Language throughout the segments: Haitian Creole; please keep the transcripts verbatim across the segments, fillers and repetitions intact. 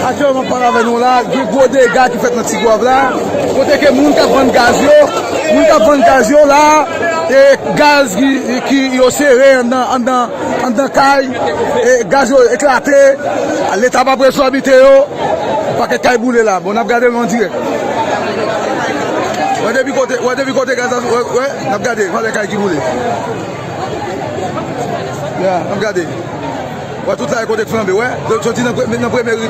Aktyèlman, m ap pale avè nou la, gen gwo dega ki fèt nan Tigwav la, kote ke moun k ap vann gaz yo, moun k ap vann gaz yo la, e gaz ki, ki yo sere anndan, anndan, anndan kay, e gaz yo eklate, Leta p ap reswabite yo, pakèt kay boule la. Bon, n ap gade l an dirèk. Wè depi kote, wè depi kote gaz la, wè, wè, n ap gade, wè lè kay ki boule. Ya, n ap gade. Wè, tout la e kote k flanbe, wè. Soti nan premye, nan premye ri.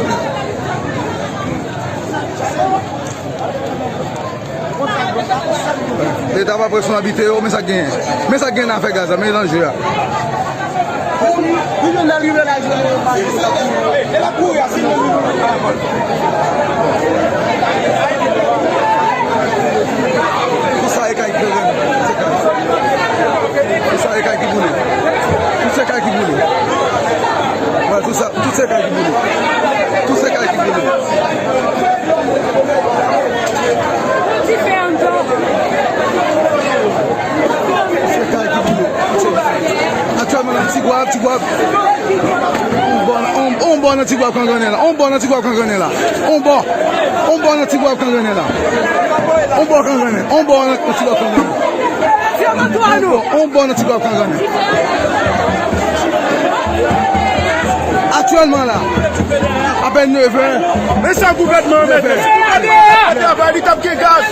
Leta pa pran swen abite yo, men sa k genyen. Men sa k genyen nan afè gaz la, men jan l jwe a. Tout sa e kay ki boule. Tout sa e kay ki boule. Tout se kay ki boule. Wè, tout sa, tout se kay ki boule. Tout se kay ki boule. Tout se kay ki boule. Aktyèlman nan Tigwav, Tigwav. On bò, on, on bò nan Tigwav kangrenen la. On bò nan Tigwav kangrenen la. On bò. On bò nan Tigwav kangrenen la. On bò kangrenen. On bò nan, nan Tigwav kangrenen. On bò, on bò nan Tigwav kangrenen. Aktyèlman la, apèn nevè. Men sa gouvènman an mete. Si gouvènman an t ap fè travay li, t ap gen gaz.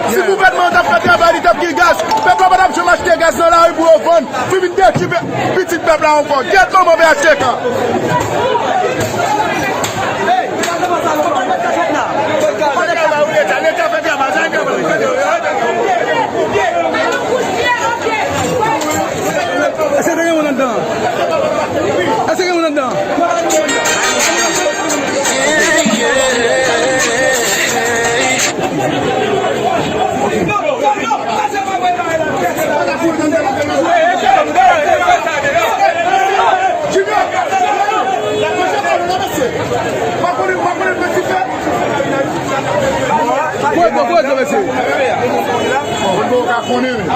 Si gouvènman an t ap fè travay li, t ap gen gaz. Pèp la pa t ap janm achte gaz nan lari pou yo vann. Pou vin detwi pe-, pitit pèp la ankò. Gyèt manman V H T K. Èske te gen moun anndan? Èske gen moun anndan? Kote, kote, kote, mesye? Bon, bon, ka konnen, men.